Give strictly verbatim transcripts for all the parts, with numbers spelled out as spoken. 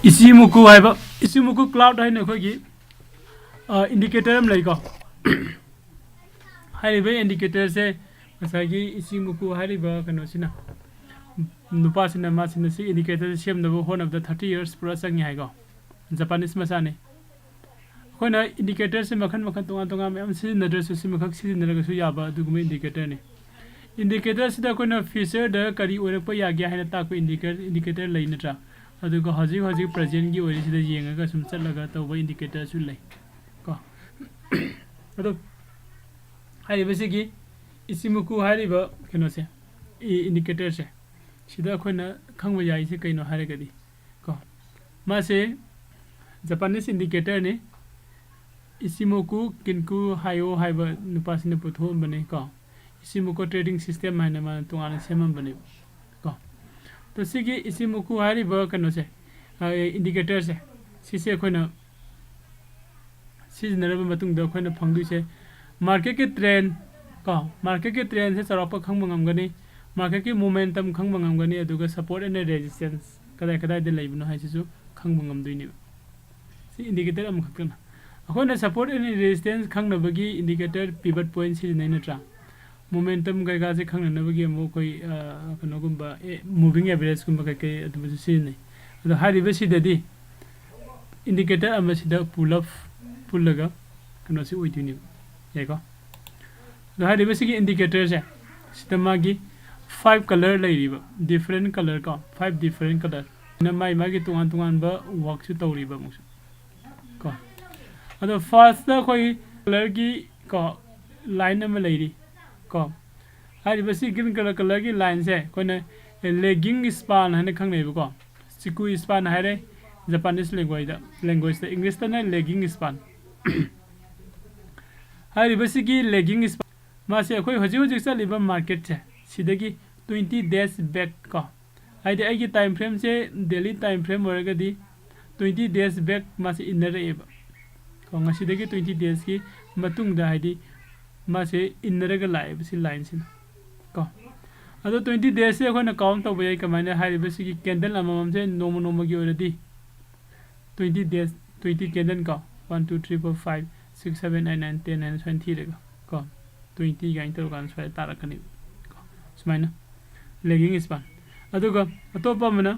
ꯏꯆꯤꯃꯨꯀꯨ ꯍꯥꯏꯕ, ꯏꯆꯤꯃꯨꯀꯨ ꯀ꯭ꯂꯥꯎꯗ ꯍꯥꯏꯅ ꯑꯩꯈꯣꯏꯒꯤ ꯏꯟꯗꯤꯀꯦꯇꯔ ꯑꯃ ꯂꯩꯀꯣ꯫ ꯍꯥꯏꯔꯤꯕ ꯏꯟꯗꯤꯀꯦꯇꯔꯁꯦ ꯉꯁꯥꯏꯒꯤ ꯏꯆꯤꯃꯨꯀꯨ ꯍꯥꯏꯔꯤꯕ ꯀꯩꯅꯣꯁꯤꯅ, ꯅꯨꯄꯥꯁꯤꯅ, ꯃꯥꯁꯤꯅ ꯁꯤ ꯏꯟꯗꯤꯀꯦꯇꯔꯁꯦ ꯁꯦꯝꯅꯕ ꯍꯣꯠꯅꯕꯗ ꯊꯥꯔꯇꯤ ꯌꯔꯁ ꯄꯨꯔꯥ ꯆꯪꯉꯤ ꯍꯥꯏꯀꯣ꯫ ꯖꯄꯥꯅꯤꯁ ꯃꯆꯥꯅꯤ꯫ ꯑꯩꯈꯣꯏꯅ ꯏꯟꯗꯤꯀꯦꯇꯔꯁꯦ ꯃꯈꯜ ꯃꯈꯜ, ꯇꯣꯉꯥꯟ ꯇꯣꯉꯥꯟ ꯃꯌꯥꯝ ꯁꯤꯖꯤꯟꯅꯗ꯭ꯔꯁꯨ, ꯁꯤꯃꯈꯛ ꯁꯤꯖꯤꯟꯅꯔꯒꯁꯨ ꯌꯥꯕ ꯑꯗꯨꯒꯨꯝꯕ ꯏꯟꯗꯤꯀꯦꯇꯔꯅꯤ꯫ ꯏꯟꯗꯤꯀꯦꯇꯔꯁꯤꯗ ꯑꯩꯈꯣꯏꯅ ꯐ꯭ꯌꯨꯆꯔꯗ ꯀꯔꯤ ꯑꯣꯏꯔꯛꯄ ꯌꯥꯒꯦ ꯍꯥꯏꯅ ꯇꯥꯛꯄ ꯏꯟꯗꯤꯀꯦꯇꯔ, ꯏꯟꯗꯤꯀꯦꯇꯔ ꯂꯩ ꯅꯠꯇ꯭ꯔꯥ? ꯑꯗꯨꯒ ꯍꯧꯖꯤꯛ ꯍꯧꯖꯤꯛ ꯄ꯭ꯔꯖꯦꯟꯒꯤ ꯑꯣꯏꯔꯤꯁꯤꯗ ꯌꯦꯡꯉꯒ ꯁꯨꯝ ꯆꯠꯂꯒ ꯇꯧꯕ ꯏꯟꯗꯤꯀꯦꯇꯔꯁꯨ ꯂꯩ ꯀꯣ꯫ ꯑꯗꯣ ꯍꯥꯏꯔꯤꯕꯁꯤꯒꯤ ꯏꯆꯤꯃꯨꯀꯨ ꯍꯥꯏꯔꯤꯕ ꯀꯩꯅꯣꯁꯦ, ꯏ-, ꯏꯟꯗꯤꯀꯦꯇꯔꯁꯦ, ꯁꯤꯗ ꯑꯩꯈꯣꯏꯅ ꯈꯪꯕ ꯌꯥꯏꯁꯦ ꯀꯩꯅꯣ ꯍꯥꯏꯔꯒꯗꯤ ꯀꯣ, ꯃꯥꯁꯦ ꯖꯄꯥꯅꯤꯁ ꯏꯟꯗꯤꯀꯦꯇꯔꯅꯤ꯫ ꯏꯆꯤꯃꯣꯀꯨ ꯀꯤꯟꯀꯨ ꯍꯥꯏꯌꯣ ꯍꯥꯏꯕ ꯅꯨꯄꯥꯁꯤꯅ ꯄꯨꯊꯣꯛꯑꯝꯕꯅꯤ ꯀꯣ꯫ ꯏꯆꯤꯃꯣꯀꯨ ꯇ꯭ꯔꯦꯗꯤꯡ ꯁꯤꯁꯇꯦꯝ ꯍꯥꯏꯅ ꯃꯥꯅ ꯇꯣꯉꯥꯟꯅ ꯁꯦꯝꯃꯝꯕꯅꯦꯕ ꯀꯣ꯫ ꯑꯗꯣ ꯁꯤꯒꯤ ꯏꯆꯤꯃꯣꯀꯨ ꯍꯥꯏꯔꯤꯕ ꯀꯩꯅꯣꯁꯦ, ꯏꯟꯗꯤꯀꯦꯇꯔꯁꯦ, ꯁꯤꯁꯦ ꯑꯩꯈꯣꯏꯅ ꯁꯤꯖꯤꯟꯅꯔꯕ ꯃꯇꯨꯡꯗ ꯑꯩꯈꯣꯏꯅ ꯐꯪꯗꯣꯏꯁꯦ ꯃꯥꯔꯀꯦꯠꯀꯤ ꯇ꯭ꯔꯦꯟ ꯀꯣ, ꯃꯥꯔꯀꯦꯠꯀꯤ ꯇ꯭ꯔꯦꯟꯁꯦ ꯆꯥꯎꯔꯥꯛꯄ ꯈꯪꯕ ꯉꯝꯒꯅꯤ꯫ ꯃꯥꯔꯀꯦꯠꯀꯤ ꯃꯣꯃꯦꯟꯇꯝ ꯈꯪꯕ ꯉꯝꯒꯅꯤ, ꯑꯗꯨꯒ ꯁꯄꯣꯔꯠ ꯑꯦꯟ ꯔꯦꯖꯤꯁꯇꯦꯟꯁ ꯀꯗꯥꯏ ꯀꯗꯥꯏꯗ ꯂꯩꯕꯅꯣ ꯍꯥꯏꯁꯤꯁꯨ ꯈꯪꯕ ꯉꯝꯗꯣꯏꯅꯦꯕ꯫ ꯁꯤ ꯏꯟꯗꯤꯀꯦꯇꯔ ꯑꯃꯈꯛꯇꯅ꯫ ꯑꯩꯈꯣꯏꯅ ꯁꯄꯣꯔꯠ ꯑꯦꯟ ꯔꯦꯖꯤꯁꯇꯦꯟꯁ ꯈꯪꯅꯕꯒꯤ ꯏꯟꯗꯤꯀꯦꯇꯔ ꯄꯤꯚꯠ ꯄꯣꯏꯟꯠ ꯁꯤꯖꯤꯟꯅꯩ ꯅꯠꯇ꯭ꯔꯥ? ꯃꯣꯃꯦꯟꯇꯝ ꯀꯩꯀꯥꯁꯦ ꯈꯪꯅꯅꯕꯒꯤ ꯑꯃꯨꯛ ꯑꯩꯈꯣꯏ, ꯑ, ꯀꯩꯅꯣꯒꯨꯝꯕ, ꯑꯦ, ꯃꯨꯚꯤꯡ ꯑꯦꯚꯔꯦꯖꯀꯨꯝꯕ ꯀꯩꯀꯩ ꯑꯗꯨꯝꯕꯁꯨ ꯁꯤꯖꯤꯟꯅꯩ꯫ ꯑꯗꯣ ꯍꯥꯏꯔꯤꯕꯁꯤꯗꯗꯤ ꯏꯟꯗꯤꯀꯦꯇꯔ ꯑꯃꯁꯤꯗ ꯄꯨꯂꯞ ꯄꯨꯜꯂꯒ ꯀꯩꯅꯣꯁꯤ ꯑꯣꯏꯗꯣꯏꯅꯦꯕ꯫ ꯌꯥꯏꯀꯣ? ꯑꯗꯣ ꯍꯥꯏꯔꯤꯕꯁꯤꯒꯤ ꯏꯟꯗꯤꯀꯦꯇꯔꯁꯦ, ꯁꯤꯗ ꯃꯥꯒꯤ ꯐꯥꯏꯚ ꯀꯂꯔ ꯂꯩꯔꯤꯕ, ꯗꯤꯐ꯭ꯔꯦꯟ ꯀꯂꯔ ꯀꯣ, ꯐꯥꯏꯚ ꯗꯤꯐ꯭ꯔꯦꯟ ꯀꯂꯔ꯫ ꯑꯗꯨꯅ ꯃꯥꯏ ꯃꯥꯒꯤ ꯇꯣꯉꯥꯟ ꯇꯣꯉꯥꯟꯕ ꯋꯥꯔꯛꯁꯨ ꯇꯧꯔꯤꯕ ꯑꯃꯨꯛꯁꯨ ꯀꯣ꯫ ꯑꯗꯣ ꯐꯥꯔꯁꯇ ꯑꯩꯈꯣꯏ ꯀꯂꯔꯒꯤ ꯀꯣ, ꯂꯥꯏꯟ ꯑꯃ ꯂꯩꯔꯤ ꯀꯣ꯫ ꯍꯥꯏꯔꯤꯕꯁꯤ ꯒ꯭ꯔꯤꯟ ꯀꯂꯔ, ꯀꯂꯔꯒꯤ ꯂꯥꯏꯟꯁꯦ ꯑꯩꯈꯣꯏꯅ ꯂꯦꯒꯤꯡ ꯁ꯭ꯄꯥꯟ ꯍꯥꯏꯅ ꯈꯪꯅꯩꯕꯀꯣ꯫ ꯆꯤꯀꯨ ꯁ꯭ꯄꯥꯟ ꯍꯥꯏꯔꯦ ꯖꯄꯥꯅꯤꯁ ꯂꯦꯡꯒ꯭ꯋꯦꯖꯇ, ꯂꯦꯡꯒ꯭ꯋꯦꯖꯇ, ꯏꯪꯂꯤꯁꯇꯅ ꯂꯦꯒꯤꯡ ꯁ꯭ꯄꯥꯟ꯫ ꯍꯥꯏꯔꯤꯕꯁꯤꯒꯤ ꯂꯦꯒꯤꯡ ꯁ꯭ꯄꯥꯟ, ꯃꯥꯁꯦ ꯑꯩꯈꯣꯏ ꯍꯧꯖꯤꯛ ꯍꯧꯖꯤꯛ ꯆꯠꯂꯤꯕ ꯃꯥꯔꯀꯦꯠꯁꯦ, ꯁꯤꯗꯒꯤ ꯇ꯭ꯋꯦꯟꯇꯤ ꯗꯦꯖ ꯕꯦꯛ ꯀꯣ, ꯍꯥꯏꯗꯤ ꯑꯩꯒꯤ ꯇꯥꯏꯝ ꯐ꯭ꯔꯦꯝꯁꯦ ꯗꯦꯂꯤ ꯇꯥꯏꯝ ꯐ꯭ꯔꯦꯝ ꯑꯣꯏꯔꯒꯗꯤ ꯇ꯭ꯋꯦꯟꯇꯤ ꯗꯦꯖ ꯕꯦꯛ ꯃꯥꯁꯦ ꯏꯟꯅꯔꯛꯑꯦꯕ ꯀꯣ꯫ ꯉꯁꯤꯗꯒꯤ ꯇ꯭ꯋꯦꯟꯇꯤ ꯗꯦꯖꯀꯤ ꯃꯇꯨꯡꯗ, ꯍꯥꯏꯗꯤ ꯃꯥꯁꯦ ꯏꯟꯅꯔꯒ ꯂꯥꯛꯑꯦꯕ ꯁꯤ ꯂꯥꯏꯟꯁꯤꯅ ꯀꯣ꯫ ꯑꯗꯣ ꯇ꯭ꯋꯦꯟꯇꯤ ꯗꯦꯖꯁꯦ ꯑꯩꯈꯣꯏꯅ ꯀꯥꯎꯟ ꯇꯧꯕ ꯌꯥꯏ꯫ ꯀꯃꯥꯏꯅ? ꯍꯥꯏꯔꯤꯕꯁꯤꯒꯤ ꯀꯦꯟꯗꯜ ꯑꯃꯃꯝꯁꯦ ꯅꯣꯡꯃ ꯅꯣꯡꯃꯒꯤ ꯑꯣꯏꯔꯗꯤ twenty days, twenty candle ꯀꯣ, one, two, three, four, five, six, seven, eight, nine, ten ꯍꯥꯏꯅ ꯁꯨꯃꯥꯏꯅ ꯊꯤꯔꯦꯀꯣ꯫ ꯀꯣ, twenty ꯀꯥꯏꯅ ꯇꯧꯔꯀꯥꯟꯗ ꯁꯨꯃꯥꯏꯅ ꯇꯥꯔꯛꯀꯅꯦꯕ꯫ ꯀꯣ, ꯁꯨꯃꯥꯏꯅ lagging span꯫ ꯑꯗꯨꯒ ꯑꯇꯣꯞꯄ ꯑꯃꯅ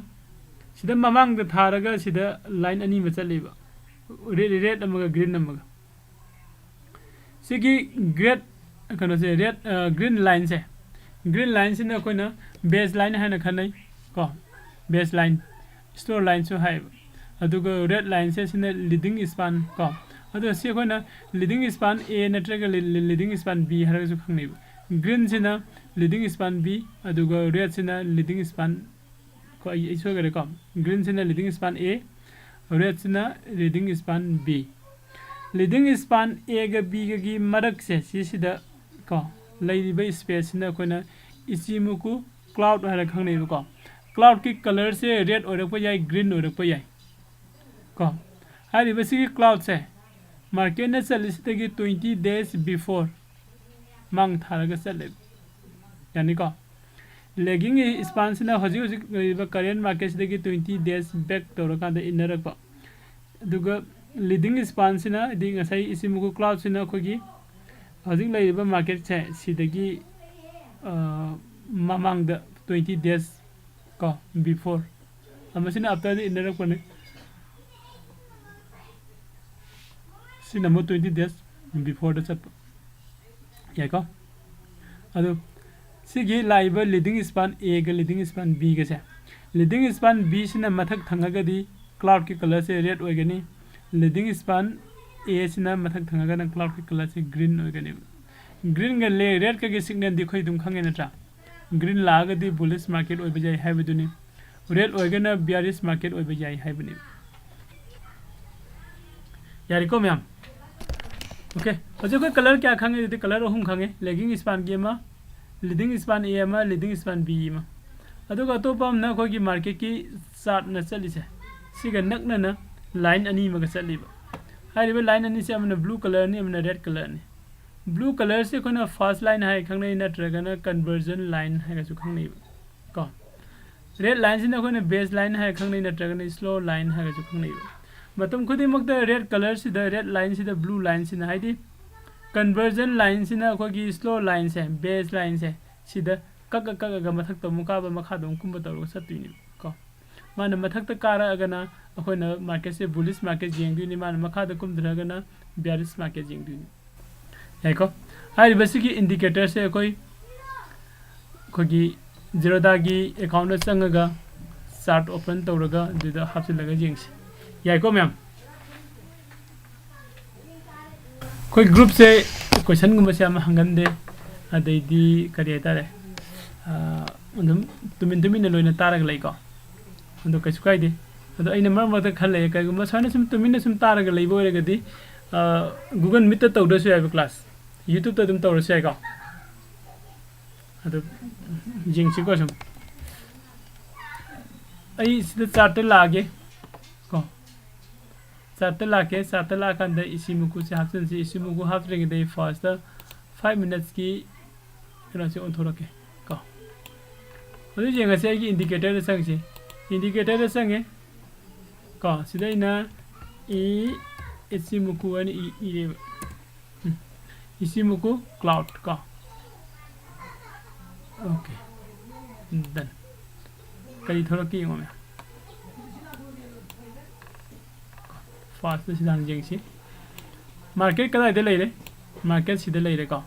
ꯁꯤꯗ ꯃꯃꯥꯡꯗ ꯊꯥꯔꯒ ꯁꯤꯗ line ꯑꯅꯤ ꯑꯃ ꯆꯠꯂꯤꯕ, red, red ꯑꯃꯒ green ꯑꯃꯒ꯫ ꯁꯤꯒꯤ red, ꯀꯩꯅꯣꯁꯦ, red, green lineꯁꯦ, green lineꯁꯤꯅ ꯑꯩꯈꯣꯏꯅ base line ꯍꯥꯏꯅ ꯈꯟꯅꯩ ꯀꯣ, base line, store lineꯁꯨ ꯍꯥꯏꯌꯦꯕ꯫ ꯑꯗꯨꯒ red lineꯁꯦ ꯁꯤꯅ leading span ꯀꯣ꯫ ꯑꯗꯨꯒ ꯁꯤ ꯑꯩꯈꯣꯏꯅ leading span A ꯅꯠꯇ꯭ꯔꯒ li-, li-, leading span B ꯍꯥꯏꯔꯒꯁꯨ ꯈꯪꯅꯩꯕ꯫ Greenꯁꯤꯅ leading span B, ꯑꯗꯨꯒ redꯁꯤꯅ leading span, ꯀꯣ, ꯑꯩ, ꯑꯩ ꯁꯣꯏꯈꯔꯦꯀꯣ꯫ Greenꯁꯤꯅ leading span A, redꯁꯤꯅ leading span B꯫ Leading span Aꯒ Bꯒꯒꯤ ꯃꯔꯛꯁꯦ, ꯁꯤꯁꯤꯗ ꯀꯣ, ꯂꯩꯔꯤꯕ spaceꯁꯤꯅ ꯑꯩꯈꯣꯏꯅ Ichimoku cloud ꯍꯥꯏꯔ ꯈꯪꯅꯩꯕꯀꯣ꯫ Cloudꯀꯤ colorꯁꯦ red ꯑꯣꯏꯔꯛꯄ ꯌꯥꯏ, green ꯑꯣꯏꯔꯛꯄ ꯌꯥꯏ ꯀꯣ꯫ ꯍꯥꯏꯔꯤꯕ ꯁꯤꯒꯤ cloudꯁꯦ marketꯅ ꯆꯠꯂꯤꯁꯤꯗꯒꯤ twenty days before ꯃꯥꯡ ꯊꯥꯔꯒ ꯆꯠꯂꯦꯕ, ꯌꯥꯅꯤꯀꯣ꯫ Lagging spanꯁꯤꯅ ꯍꯧꯖꯤꯛ ꯍꯧꯖꯤꯛ ꯂꯩꯔꯤꯕ current marketꯁꯤꯗꯒꯤ twenty days back ꯇꯧꯔꯀꯥꯟꯗ ꯏꯟꯅꯔꯛꯄ꯫ ꯑꯗꯨꯒ leading spanꯁꯤꯅ, ꯍꯥꯏꯗꯤ ꯉꯁꯥꯏ Ichimoku cloudꯁꯤꯅ ꯑꯩꯈꯣꯏꯒꯤ ꯍꯧꯖꯤꯛ ꯂꯩꯔꯤꯕ marketꯁꯦ ꯁꯤꯗꯒꯤ, ꯑ, ꯃꯃꯥꯡꯗ twenty days ꯀꯣ, before, ꯑꯃꯁꯤꯅ afterꯗ ꯏꯟꯅꯔꯛꯄꯅꯤ꯫ ꯁꯤꯅ ꯑꯃꯨꯛ twenty days beforeꯗ ꯆꯠꯄ꯫ ꯌꯥꯏꯀꯣ? ꯑꯗꯨ ꯁꯤꯒꯤ ꯂꯥꯛꯏꯕ leading span Aꯒ leading span Bꯒꯁꯦ, leading span Bꯁꯤꯅ ꯃꯊꯛ ꯊꯪꯉꯒꯗꯤ cloudꯀꯤ colorꯁꯦ red ꯑꯣꯏꯒꯅꯤ, leading span Aꯁꯤꯅ ꯃꯊꯛ ꯊꯪꯉꯒꯅ cloudꯀꯤ colorꯁꯦ green ꯑꯣꯏꯒꯅꯦꯕ꯫ Greenꯒ le-, redꯀꯒꯤ signalꯗꯤ ꯑꯩꯈꯣꯏ ꯑꯗꯨꯝ ꯈꯪꯉꯦ ꯅꯠꯇ꯭ꯔꯥ? Green ꯂꯥꯛꯑꯒꯗꯤ bullish market ꯑꯣꯏꯕ ꯌꯥꯏ ꯍꯥꯏꯕꯗꯨꯅꯤ, red ꯑꯣꯏꯒꯅ bearish market ꯑꯣꯏꯕ ꯌꯥꯏ ꯍꯥꯏꯕꯅꯤ꯫ ꯌꯥꯔꯦꯀꯣ ꯃꯌꯥꯝ? Okay, ꯍꯧꯖꯤꯛ ꯑꯩꯈꯣꯏ color ꯀꯌꯥ ꯈꯪꯉꯦ? ꯑꯗꯨꯗꯤ color ꯑꯍꯨꯝ ꯈꯪꯉꯦ: lagging spanꯒꯤ ꯑꯃ, leading span A ꯑꯃ, leading span B ꯑꯃ꯫ ꯑꯗꯨꯒ ꯑꯇꯣꯞꯄ ꯑꯃꯅ ꯑꯩꯈꯣꯏꯒꯤ marketꯀꯤ chartꯅ ꯆꯠꯂꯤꯁꯦ, ꯁꯤꯒ ꯅꯛꯅꯅ line ꯑꯅꯤ ꯑꯃꯒ ꯆꯠꯂꯤꯕ꯫ ꯍꯥꯏꯔꯤꯕ line ꯑꯅꯤꯁꯦ ꯑꯃꯅ blue colorꯅꯤ, ꯑꯃꯅ red colorꯅꯤ꯫ Blue colorꯁꯦ ꯑꯩꯈꯣꯏꯅ fast line ꯍꯥꯏꯔ ꯈꯪꯅꯩ, ꯅꯠꯇ꯭ꯔꯒꯅ conversion line ꯍꯥꯏꯔꯒꯁꯨ ꯈꯪꯅꯩꯕ ꯀꯣ꯫ Red lineꯁꯤꯅ ꯑꯩꯈꯣꯏꯅ base line ꯍꯥꯏꯔ ꯈꯪꯅꯩ, ꯅꯠꯇ꯭ꯔꯒꯅ slow line ꯍꯥꯏꯔꯒꯁꯨ ꯈꯪꯅꯩꯕ꯫ ꯃꯇꯝ ꯈꯨꯗꯤꯡꯃꯛꯇ red colourꯁꯤꯗ, red lineꯁꯤꯗ, blue lineꯁꯤꯅ, ꯍꯥꯏꯗꯤ conversion lineꯁꯤꯅ ꯑꯩꯈꯣꯏꯒꯤ slow lineꯁꯦ, bearish lineꯁꯦ, ꯁꯤꯗ ꯀꯛꯑ ꯀꯛꯑꯒ ꯃꯊꯛꯇ ꯑꯃꯨꯛ ꯀꯥꯕ, ꯃꯈꯥꯗ ꯑꯃꯨꯛ ꯀꯨꯝꯕ ꯇꯧꯔꯒ ꯆꯠꯇꯣꯏꯅꯦꯕ ꯀꯣ꯫ ꯃꯥꯅ ꯃꯊꯛꯇ ꯀꯥꯔꯛꯑꯒꯅ ꯑꯩꯈꯣꯏꯅ marketꯁꯦ bullish market ꯌꯦꯡꯗꯣꯏꯅꯤ, ꯃꯥꯅ ꯃꯈꯥꯗ ꯀꯨꯝꯊꯔꯒꯅ bearish market ꯌꯦꯡꯗꯣꯏꯅꯤ꯫ ꯌꯥꯏꯀꯣ? ꯍꯥꯏꯔꯤꯕꯁꯤꯒꯤ indicatorꯁꯦ ꯑꯩꯈꯣꯏ, ꯑꯩꯈꯣꯏꯒꯤ Zerodhaꯒꯤ accountꯇ ꯆꯪꯉꯒ chart open ꯇꯧꯔꯒ ꯑꯗꯨꯗ ꯍꯥꯞꯆꯤꯜꯂꯒ ꯌꯦꯡꯁꯤ꯫ ꯌꯥꯏꯀꯣ ꯃꯌꯥꯝ? ꯑꯩꯈꯣꯏ groupꯁꯦ questionꯒꯨꯝꯕꯁꯦ ꯌꯥꯝ ꯍꯪꯒꯟꯗꯦ, ꯑꯗꯩꯗꯤ ꯀꯔꯤ ꯍꯥꯏꯇꯥꯔꯦ, ꯑꯥ, ꯑꯗꯨꯝ ꯇꯨꯃꯤꯟ ꯇꯨꯃꯤꯟꯅ ꯂꯣꯏꯅ ꯇꯥꯔꯒ ꯂꯩꯀꯣ꯫ ꯑꯗꯣ ꯀꯩꯁꯨ ꯀꯥꯏꯗꯦ꯫ ꯑꯗꯣ ꯑꯩꯅ ꯃꯔꯛ ꯃꯔꯛꯇ ꯈꯜꯂꯦ, ꯀꯩꯒꯨꯝꯕ ꯁꯨꯃꯥꯏꯅ ꯁꯨꯝ ꯇꯨꯃꯤꯟꯅ ꯁꯨꯝ ꯇꯥꯔꯒ ꯂꯩꯕ ꯑꯣꯏꯔꯒꯗꯤ, ꯑꯥ, Google Meetꯇ ꯇꯧꯗ꯭ꯔꯁꯨ ꯌꯥꯏꯕ class, YouTubeꯇ ꯑꯗꯨꯝ ꯇꯧꯔꯁꯨ ꯌꯥꯏꯀꯣ꯫ ꯑꯗꯣ ꯌꯦꯡꯁꯤꯀꯣ ꯁꯨꯝ꯫ ꯑꯩ ꯁꯤꯗ chartꯇ ꯂꯥꯛꯑꯒꯦ ꯀꯣ꯫ Chartꯇ ꯂꯥꯛꯀꯦ꯫ Chartꯇ ꯂꯥꯛꯑꯀꯥꯟꯗ Ichimokuꯁꯦ ꯍꯥꯞꯆꯤꯟꯁꯤ꯫ Ichimoku ꯍꯥꯞꯇ꯭ꯔꯤꯉꯩꯗ ꯑꯩ firstꯇ five minutesꯀꯤ ꯀꯩꯅꯣꯁꯦ ꯑꯣꯟꯊꯣꯔꯛꯀꯦ ꯀꯣ꯫ ꯍꯧꯖꯤꯛ ꯌꯦꯡꯉꯁꯤ, ꯑꯩꯒꯤ indicatorꯗ ꯆꯪꯁꯤ꯫ Indicatorꯗ ꯆꯪꯉꯦ ꯀꯣ꯫ ꯁꯤꯗ ꯑꯩꯅ ꯏ, Ichimoku ꯍꯥꯏꯅ ꯏ-, ꯏꯔꯦꯕ꯫ ꯎꯝ꯫ Ichimoku cloud ꯀꯣ꯫ Okay꯫ Done꯫ ꯀꯔꯤ ꯊꯣꯛꯂꯛꯀꯦ ꯌꯦꯡꯉꯣ ꯃꯌꯥꯝ꯫ Firstꯇ ꯁꯤꯗ ꯍꯥꯟꯅ ꯌꯦꯡꯁꯤ꯫ Market ꯀꯗꯥꯏꯗ ꯂꯩꯔꯦ? Market ꯁꯤꯗ ꯂꯩꯔꯦꯀꯣ꯫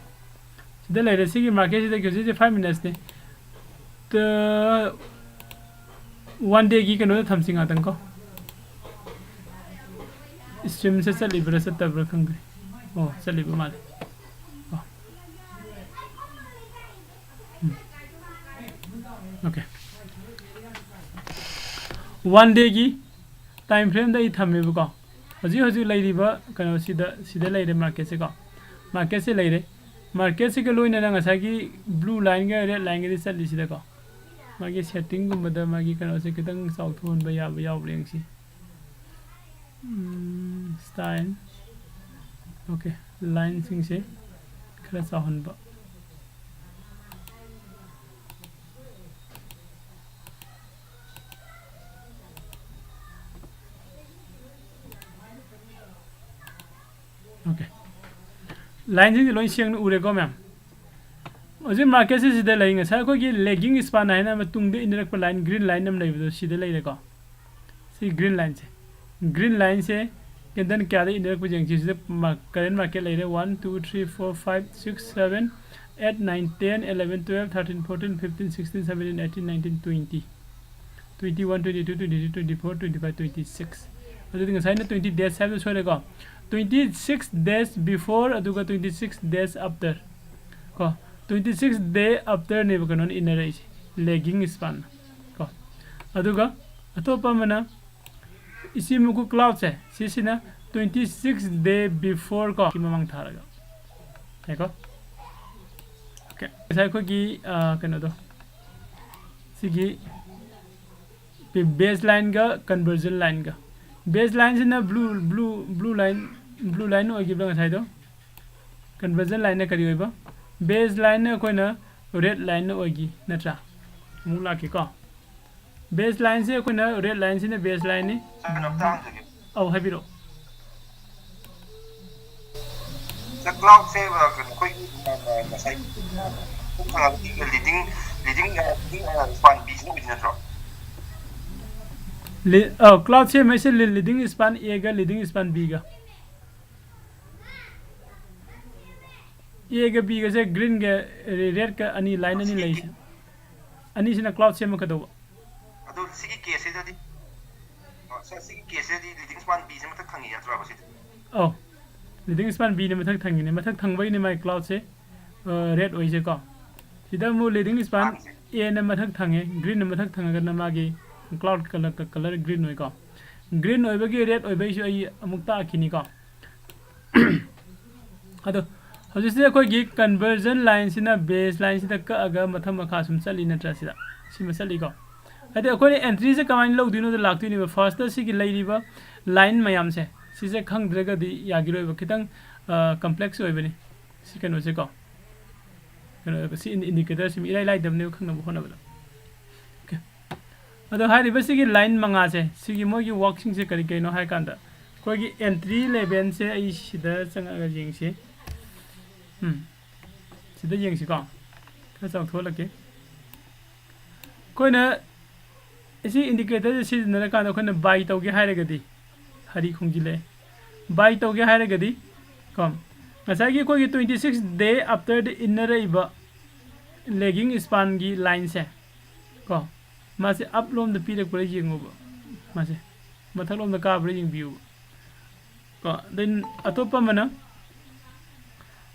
ꯁꯤꯗ ꯂꯩꯔꯦ꯫ ꯁꯤꯒꯤ marketꯁꯤꯗꯒꯤ ꯍꯧꯖꯤꯛ ꯍꯧꯖꯤꯛ five minutesꯅꯤ꯫ ꯇ-, one dayꯒꯤ ꯀꯩꯅꯣꯗ ꯊꯝꯁꯤ ꯉꯥꯛꯇꯪ ꯀꯣ꯫ Streamꯁꯦ ꯆꯠꯂꯤꯕ꯭ꯔꯥ ꯆꯠꯇꯕ꯭ꯔꯥ ꯈꯪꯗ꯭ꯔꯦ꯫ ꯑꯣ, ꯆꯠꯂꯤꯕ ꯃꯥꯜꯂꯦ꯫ ꯑꯣ꯫ ꯎꯝ꯫ Okay꯫ One dayꯒꯤ time frameꯗ ꯑꯩ ꯊꯝꯃꯦꯕꯀꯣ꯫ ꯍꯧꯖꯤꯛ ꯍꯧꯖꯤꯛ ꯂꯩꯔꯤꯕ ꯀꯩꯅꯣꯁꯤꯗ, ꯁꯤꯗ ꯂꯩꯔꯦ marketꯁꯦꯀꯣ꯫ Marketꯁꯦ ꯂꯩꯔꯦ꯫ Marketꯁꯤꯒ ꯂꯣꯏꯅꯅ ꯉꯁꯥꯏꯒꯤ blue lineꯒ red lineꯒꯗꯤ ꯆꯠꯂꯤꯁꯤꯗꯀꯣ꯫ ꯃꯥꯒꯤ settingꯒꯨꯝꯕꯗ ꯃꯥꯒꯤ ꯀꯩꯅꯣꯁꯦ ꯈꯤꯇꯪ ꯆꯥꯎꯊꯣꯛꯍꯟꯕ ꯌꯥꯕ ꯌꯥꯎꯕ꯭ꯔꯥ ꯌꯦꯡꯁꯤ꯫ ꯎꯝ, style꯫ Okay, lineꯁꯤꯡꯁꯦ ꯈꯔ ꯆꯥꯎꯍꯟꯕ꯫ Okay, line ꯁꯤꯡꯁꯦ ꯂꯣꯏ ꯁꯦꯡꯅ ꯎꯔꯦꯀꯣ ꯃꯌꯥꯝ? ꯍꯧꯖꯤꯛ market ꯁꯦ ꯁꯤꯗ ꯂꯩ꯫ ꯉꯁꯥꯏ ꯑꯩꯈꯣꯏꯒꯤ lagging span ꯍꯥꯏꯅ ꯃꯇꯨꯡꯗ ꯏꯟꯅꯔꯛꯄ line, green line ꯑꯃ ꯂꯩꯕꯗꯣ ꯁꯤꯗ ꯂꯩꯔꯦꯀꯣ꯫ ꯁꯤ green line ꯁꯦ, green line ꯁꯦ candle ꯀꯌꯥꯗ ꯏꯟꯅꯔꯛꯄ ꯌꯦꯡꯁꯤ꯫ ꯁꯤꯗ ꯃꯥ-, current market ꯂꯩꯔꯦ: one, two, three, four, five, six, seven, eight, nine, ten, eleven, twelve, thirteen, fourteen, fifteen, sixteen, seventeen, eighteen, nineteen, twenty, twenty one, twenty two, twenty three, twenty four, twenty five, twenty six꯫ ꯑꯗꯨꯗꯤ ꯉꯁꯥꯏꯅ twenty days ꯍꯥꯏꯕꯗꯣ ꯁꯣꯏꯔꯦꯀꯣ꯫ Twenty six days before ꯑꯗꯨꯒ twenty six days after ꯀꯣ꯫ Twenty six day after ꯅꯦꯕ ꯀꯩꯅꯣꯅ ꯏꯟꯅꯔꯛꯏꯁꯦ, lagging span ꯀꯣ꯫ ꯑꯗꯨꯒ ꯑꯇꯣꯞꯄ ꯑꯃꯅ Ichimoku cloud ꯁꯦ, ꯁꯤꯁꯤꯅ twenty six day before ꯀꯣ, ꯁꯤ ꯃꯃꯥꯡ ꯊꯥꯔꯒ ꯌꯥꯏꯀꯣ꯫ Okay, ꯉꯁꯥꯏ ꯑꯩꯈꯣꯏꯒꯤ, ꯑ, ꯀꯩꯅꯣꯗꯣ, ꯁꯤꯒꯤ base line ꯒ conversion line ꯒ, base line ꯁꯤꯅ blue, blue, blue line, blue line ꯑꯣꯏꯈꯤꯕ꯭ꯔꯥ ꯉꯁꯥꯏꯗꯣ? Conversion line ꯅ ꯀꯔꯤ ꯑꯣꯏꯕ? Base line ꯅ ꯑꯩꯈꯣꯏꯅ red line ꯅ ꯑꯣꯏꯈꯤ ꯅꯠꯇ꯭ꯔꯥ? ꯑꯃꯨꯛ ꯂꯥꯛꯀꯦꯀꯣ꯫ Base line ꯁꯦ ꯑꯩꯈꯣꯏꯅ red line ꯁꯤꯅ base line ꯅꯤ꯫ ꯁꯥꯔ, ꯀꯩꯅꯣꯝꯇ ꯍꯪꯖꯒꯦ꯫ ꯑꯧ, ꯍꯥꯏꯕꯤꯔꯛꯑꯣ꯫ ꯁꯥꯔ, cloud ꯁꯦ, ꯑ, ꯀꯩꯅꯣ, ꯑꯩꯈꯣꯏꯒꯤ, ꯑ, ꯉꯁꯥꯏ ꯄꯨꯡ ꯊꯪꯅꯕꯒꯤ leading, leading, ꯑ, leading, ꯑ, span B ꯁꯤꯅ ꯑꯣꯏꯗꯣꯏ ꯅꯠꯇ꯭ꯔꯣ? ꯂꯤ-, ꯑ, cloud ꯁꯦꯝꯃꯤꯁꯦ ꯂꯤ-, leading span A ꯒ leading span B ꯒ꯫ A ꯒ B ꯒꯁꯦ green ꯒ red ꯀ ꯑꯅꯤ, line ꯑꯅꯤ ꯂꯩꯁꯦ꯫ ꯑꯅꯤꯁꯤꯅ cloud ꯁꯦꯝꯃꯛꯀꯗꯧꯕ꯫ ꯑꯗꯣ ꯁꯤꯒꯤ case ꯁꯤꯗꯗꯤ, ꯑ, ꯁꯥꯔ, ꯁꯤꯒꯤ case ꯁꯤꯗꯗꯤ leading span B ꯁꯦ ꯃꯊꯛ ꯊꯪꯉꯤ ꯅꯠꯇ꯭ꯔꯕ ꯁꯤꯗꯤ? ꯑꯧ, leading span B ꯅ ꯃꯊꯛ ꯊꯪꯉꯤꯅꯦ꯫ ꯃꯊꯛ ꯊꯪꯕꯩꯅꯦ ꯃꯥꯏ cloud ꯁꯦ, ꯑ, red ꯑꯣꯏꯁꯦꯀꯣ꯫ ꯁꯤꯗ ꯑꯃꯨꯛ leading span ꯃꯥꯒꯤꯁꯦ꯫ A ꯅ ꯃꯊꯛ ꯊꯪꯉꯦ, green ꯅ ꯃꯊꯛ ꯊꯪꯉꯒꯅ ꯃꯥꯒꯤ cloud color, color green ꯑꯣꯏꯀꯣ꯫ Green ꯑꯣꯏꯕꯒꯤ red ꯑꯣꯏꯕꯩꯁꯨ ꯑꯩ ꯑꯃꯨꯛ ꯇꯥꯛꯈꯤꯅꯤꯀꯣ꯫ ꯑꯗꯣ ꯍꯧꯖꯤꯛꯁꯦ ꯑꯩꯈꯣꯏꯒꯤ conversion line ꯁꯤꯅ base line ꯁꯤꯗ ꯀꯛꯑꯒ ꯃꯊꯛ ꯃꯈꯥ ꯁꯨꯝ ꯆꯠꯂꯤ ꯅꯠꯇ꯭ꯔꯥ? ꯁꯤꯗ ꯁꯤꯃ ꯆꯠꯂꯤꯀꯣ꯫ ꯍꯥꯏꯗꯤ ꯑꯩꯈꯣꯏꯅ entry ꯁꯦ ꯀꯃꯥꯏꯅ ꯂꯧꯗꯣꯏꯅꯣꯗ ꯂꯥꯛꯇꯣꯏꯅꯦꯕ꯫ First ꯇ ꯁꯤꯒꯤ ꯂꯩꯔꯤꯕ line ꯃꯌꯥꯝꯁꯦ, ꯁꯤꯁꯦ ꯈꯪꯗ꯭ꯔꯒꯗꯤ ꯌꯥꯈꯤꯔꯣꯏꯕ꯫ ꯈꯤꯇꯪ, ꯑ, complex ꯑꯣꯏꯕꯅꯤ ꯁꯤ ꯀꯩꯅꯣꯁꯦꯀꯣ꯫ ꯀꯩꯅꯣ, ꯁꯤ ꯏꯟ-, indicator ꯁꯤ ꯏꯔꯥꯏ ꯂꯥꯏꯗꯕꯅꯦꯕ ꯈꯪꯅꯕ ꯍꯣꯠꯅꯕꯗ꯫ Okay꯫ ꯑꯗꯣ ꯍꯥꯏꯔꯤꯕ ꯁꯤꯒꯤ line ꯃꯉꯥꯁꯦ, ꯁꯤꯒꯤ ꯃꯣꯏꯒꯤ work ꯁꯤꯡꯁꯦ ꯀꯔꯤ ꯀꯔꯤꯅꯣ ꯍꯥꯏ ꯀꯥꯟꯗ, ꯑꯩꯈꯣꯏꯒꯤ entry levelꯁꯦ ꯑꯩ ꯁꯤꯗ ꯆꯪꯉꯛꯑꯒ ꯌꯦꯡꯁꯤ꯫ ꯎꯝ, ꯁꯤꯗ ꯌꯦꯡꯁꯤꯀꯣ꯫ ꯈꯔ ꯆꯥꯎꯊꯣꯛꯍꯜꯂꯛꯀꯦ꯫ ꯑꯩꯈꯣꯏꯅ ꯁꯤ indicatorꯁꯦ ꯁꯤꯖꯤꯟꯅꯔꯀꯥꯟꯗ ꯑꯩꯈꯣꯏꯅ buy ꯇꯧꯒꯦ ꯍꯥꯏꯔꯒꯗꯤ, ꯍꯔꯤ ꯈꯣꯡꯖꯤꯜꯂꯛꯑꯦ꯫ Buy ꯇꯧꯒꯦ ꯍꯥꯏꯔꯒꯗꯤ ꯀꯣ, ꯉꯁꯥꯏꯒꯤ ꯑꯩꯈꯣꯏꯒꯤ twenty six day after the ꯏꯟꯅꯔꯛꯏꯕ lagging spanꯒꯤ lineꯁꯦ ꯀꯣ, ꯃꯥꯁꯦ up ꯂꯣꯝꯗ ꯄꯤꯔꯛꯄ꯭ꯔꯥ ꯌꯦꯡꯉꯨꯕ, ꯃꯥꯁꯦ ꯃꯊꯛꯂꯣꯝꯗ ꯀꯥꯕ꯭ꯔꯥ ꯌꯦꯡꯕꯤꯌꯨꯕ ꯀꯣ꯫ Then ꯑꯇꯣꯞꯄ ꯑꯃꯅ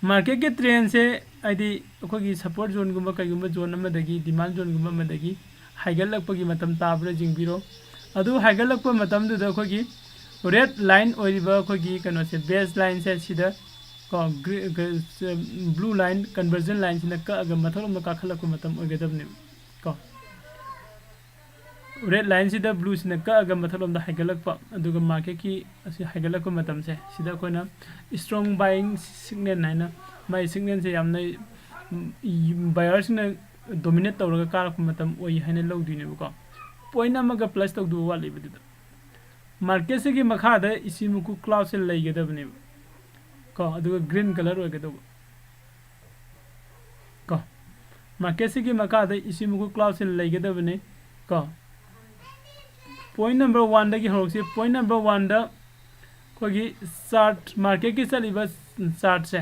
marketꯀꯤ trendꯁꯦ, ꯍꯥꯏꯗꯤ ꯑꯩꯈꯣꯏꯒꯤ support zoneꯒꯨꯝꯕ ꯀꯩꯒꯨꯝꯕ zone ꯑꯃꯗꯒꯤ, demand zoneꯒꯨꯝꯕ ꯑꯃꯗꯒꯤ ꯍꯥꯏꯒꯠꯂꯛꯄꯒꯤ ꯃꯇꯝ ꯇꯥꯕ꯭ꯔꯥ ꯌꯦꯡꯕꯤꯔꯣ꯫ ꯑꯗꯨ ꯍꯥꯏꯒꯠꯂꯛꯄ ꯃꯇꯝꯗꯨꯗ ꯑꯩꯈꯣꯏꯒꯤ red line ꯑꯣꯏꯔꯤꯕ ꯑꯩꯈꯣꯏꯒꯤ ꯀꯩꯅꯣꯁꯦ, base lineꯁꯦ ꯁꯤꯗ ꯀꯣ, gre-, ꯒ-, ꯁ-, blue line, conversion lineꯁꯤꯅ ꯀꯛꯑꯒ ꯃꯊꯛꯂꯣꯝꯗ ꯀꯥꯈꯠꯂꯛꯄ ꯃꯇꯝ ꯑꯣꯏꯒꯗꯕꯅꯦꯕ ꯀꯣ꯫ Red lineꯁꯤꯗ blueꯁꯤꯅ ꯀꯛꯑꯒ ꯃꯊꯛꯂꯣꯝꯗ ꯍꯥꯏꯒꯠꯂꯛꯄ, ꯑꯗꯨꯒ marketꯀꯤ ꯑꯁꯤ ꯍꯥꯏꯒꯠꯂꯛꯄ ꯃꯇꯝꯁꯦ, ꯁꯤꯗ ꯑꯩꯈꯣꯏꯅ strong buying signal ꯍꯥꯏꯅ, ꯃꯥꯒꯤ signalꯁꯦ ꯌꯥꯝꯅ, ꯎꯝ, buyerꯁꯤꯡꯅ dominate ꯇꯧꯔꯒ ꯀꯥꯔꯛꯄ ꯃꯇꯝ ꯑꯣꯏ ꯍꯥꯏꯅ ꯂꯧꯗꯣꯏꯅꯦꯕꯀꯣ꯫ Point ꯑꯃꯒ plus ꯇꯧꯗꯧꯕ ꯋꯥꯠꯂꯤꯕꯗꯨꯗ, marketꯁꯤꯒꯤ ꯃꯈꯥꯗ Ichimoku cloudꯁꯦ ꯂꯩꯒꯗꯕꯅꯦꯕ ꯀꯣ, ꯑꯗꯨꯒ green colour ꯑꯣꯏꯒꯗꯧꯕ ꯀꯣ꯫ Marketꯁꯤꯒꯤ ꯃꯈꯥꯗ Ichimoku cloudꯁꯦ ꯂꯩꯒꯗꯕꯅꯤ ꯀꯣ꯫ Point number oneꯗꯒꯤ ꯍꯧꯔꯛꯁꯤ꯫ Point number oneꯗ ꯑꯩꯈꯣꯏꯒꯤ chart, marketꯀꯤ ꯆꯠꯂꯤꯕ chartꯁꯦ,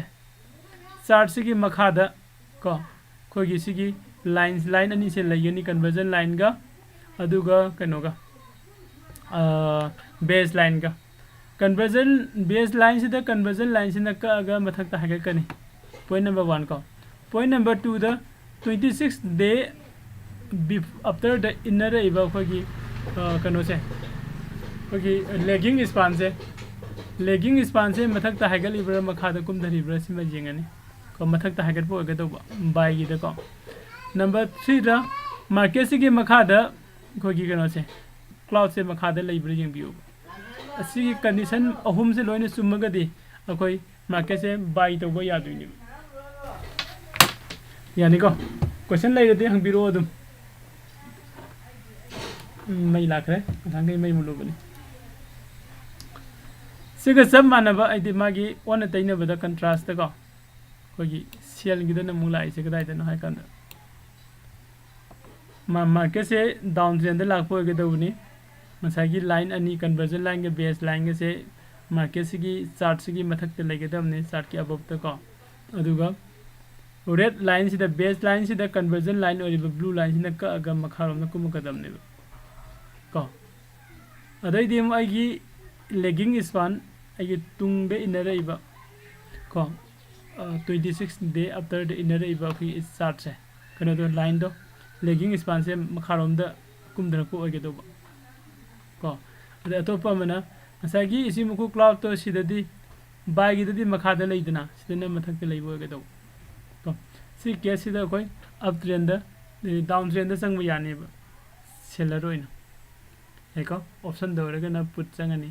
chartꯁꯤꯒꯤ ꯃꯈꯥꯗ ꯀꯣ, ꯑꯩꯈꯣꯏꯒꯤ ꯁꯤꯒꯤ lines, line ꯑꯅꯤꯁꯦ ꯂꯩꯒꯅꯤ, conversion lineꯒ ꯑꯗꯨꯒ ꯀꯩꯅꯣꯒ, ꯑꯥ, base lineꯒ꯫ Conversion, base lineꯁꯤꯗ conversion lineꯁꯤꯅ ꯀꯛꯑꯒ ꯃꯊꯛꯇ ꯍꯥꯏꯒꯠꯀꯅꯤ꯫ Point number one ꯀꯣ꯫ Point number twoꯗ twenty six day bef-, after the ꯏꯟꯅꯔꯛꯏꯕ ꯑꯩꯈꯣꯏꯒꯤ, ꯑ, ꯀꯩꯅꯣꯁꯦ, ꯑꯩꯈꯣꯏꯒꯤ lagging spanꯁꯦ, lagging spanꯁꯦ ꯃꯊꯛꯇ ꯍꯥꯏꯒꯠꯂꯤꯕ꯭ꯔꯥ ꯃꯈꯥꯗ ꯀꯨꯝꯊꯔꯤꯕ꯭ꯔꯥ ꯁꯤꯃ ꯌꯦꯡꯉꯅꯤ ꯀꯣ, ꯃꯊꯛꯇ ꯍꯥꯏꯒꯠꯄ ꯑꯣꯏꯒꯗꯧꯕ buyꯒꯤꯗꯀꯣ꯫ Number threeꯗ marketꯁꯤꯒꯤ ꯃꯈꯥꯗ ꯑꯩꯈꯣꯏꯒꯤ ꯀꯩꯅꯣꯁꯦ, cloudꯁꯦ ꯃꯈꯥꯗ ꯂꯩꯕ꯭ꯔꯥ ꯌꯦꯡꯕꯤꯌꯨ꯫ ꯑꯁꯤꯒꯤ condition ꯑꯍꯨꯝꯁꯦ ꯂꯣꯏꯅ ꯆꯨꯝꯃꯒꯗꯤ ꯑꯩꯈꯣꯏ marketꯁꯦ buy ꯇꯧꯕ ꯌꯥꯗꯣꯏꯅꯦꯕ꯫ ꯌꯥꯅꯤꯀꯣ? Question ꯂꯩꯔꯗꯤ ꯍꯪꯕꯤꯔꯛꯑꯣ ꯑꯗꯨꯝ꯫ ꯎꯝ, ꯃꯩ ꯂꯥꯛꯈ꯭ꯔꯦ꯫ ꯉꯁꯥꯏꯈꯩ ꯃꯩ ꯃꯨꯠꯂꯨꯕꯅꯤ꯫ ꯁꯤꯒ ꯆꯞ ꯃꯥꯟꯅꯕ ꯍꯥꯏꯗꯤ ꯃꯥꯒꯤ ꯑꯣꯟꯅ ꯇꯩꯅꯕꯗ contrast ꯀꯣ, ꯑꯩꯈꯣꯏꯒꯤ ꯁꯦꯜꯒꯤꯗꯅ ꯑꯃꯨꯛ ꯂꯥꯛꯏꯁꯦ ꯀꯗꯥꯏꯗꯅꯣ ꯍꯥꯏ ꯀꯥꯟꯗ, ꯃꯥꯔꯀꯦꯠꯁꯦ ꯗꯥꯎꯟ ꯇ꯭ꯔꯦꯟꯗ ꯂꯥꯛꯄ ꯑꯣꯏꯒꯗꯧꯕꯅꯤ꯫ ꯉꯁꯥꯏꯒꯤ ꯂꯥꯏꯟ ꯑꯅꯤ, ꯀꯟꯚꯔꯖꯟ ꯂꯥꯏꯟꯒ ꯕꯦꯁ ꯂꯥꯏꯟꯒꯁꯦ ꯃꯥꯔꯀꯦꯠꯁꯤꯒꯤ ꯆꯥꯔꯠꯁꯤꯒꯤ ꯃꯊꯛꯇ ꯂꯩꯒꯗꯕꯅꯤ, ꯆꯥꯔꯠꯀꯤ ꯑꯕꯞꯇ ꯀꯣ꯫ ꯑꯗꯨꯒ ꯔꯦꯠ ꯂꯥꯏꯟꯁꯤꯗ, ꯕꯦꯁ ꯂꯥꯏꯟꯁꯤꯗ ꯀꯟꯚꯔꯖꯟ ꯂꯥꯏꯟ ꯑꯣꯏꯔꯤꯕ ꯕ꯭ꯂꯨ ꯂꯥꯏꯟꯁꯤꯅ ꯀꯛꯑꯒ ꯃꯈꯥꯔꯣꯝꯗ ꯀꯨꯝꯃꯛꯀꯗꯕꯅꯦꯕ ꯀꯣ꯫ ꯑꯗꯩꯗꯤ ꯑꯃꯨꯛ ꯑꯩꯒꯤ ꯂꯦꯒꯤꯡ ꯏꯁꯄꯥꯟ, ꯑꯩꯒꯤ ꯇꯨꯡꯗ ꯏꯟꯅꯔꯛꯏꯕ ꯀꯣ, twenty six day after ꯗ ꯏꯟꯅꯔꯛꯏꯕ ꯑꯩꯈꯣꯏꯒꯤ ꯆꯥꯔꯠꯁꯦ, ꯀꯩꯅꯣꯗꯣ, ꯂꯥꯏꯟꯗꯣ, ꯂꯦꯒꯤꯡ ꯏꯁꯄꯥꯟꯁꯦ ꯃꯈꯥꯔꯣꯝꯗ ꯀꯨꯝꯊꯔꯛꯄ ꯑꯣꯏꯒꯗꯧꯕ ꯀꯣ꯫ ꯑꯗꯩ ꯑꯇꯣꯞꯄ ꯑꯃꯅ ꯉꯁꯥꯏꯒꯤ ꯏꯆꯤꯃꯨꯀꯨ ꯀ꯭ꯂꯥꯎꯠꯇꯣ ꯁꯤꯗꯗꯤ ꯕꯥꯏꯒꯤꯗꯗꯤ ꯃꯈꯥꯗ ꯂꯩꯗꯅ, ꯁꯤꯗꯅ ꯃꯊꯛꯇ ꯂꯩꯕ ꯑꯣꯏꯒꯗꯧꯕ ꯀꯣ꯫ ꯁꯤ ꯀꯦꯁꯁꯤꯗ ꯑꯩꯈꯣꯏ ꯑꯞ ꯇ꯭ꯔꯦꯟꯗ, ꯗꯥꯎꯟ ꯇ꯭ꯔꯦꯟꯗ ꯆꯪꯕ ꯌꯥꯅꯦꯕ, ꯁꯦꯂꯔ ꯑꯣꯏꯅ꯫ ꯌꯥꯏꯀꯣ? ꯑꯣꯞꯁꯟꯗ ꯑꯣꯏꯔꯒꯅ ꯄꯨꯠ ꯆꯪꯉꯅꯤ,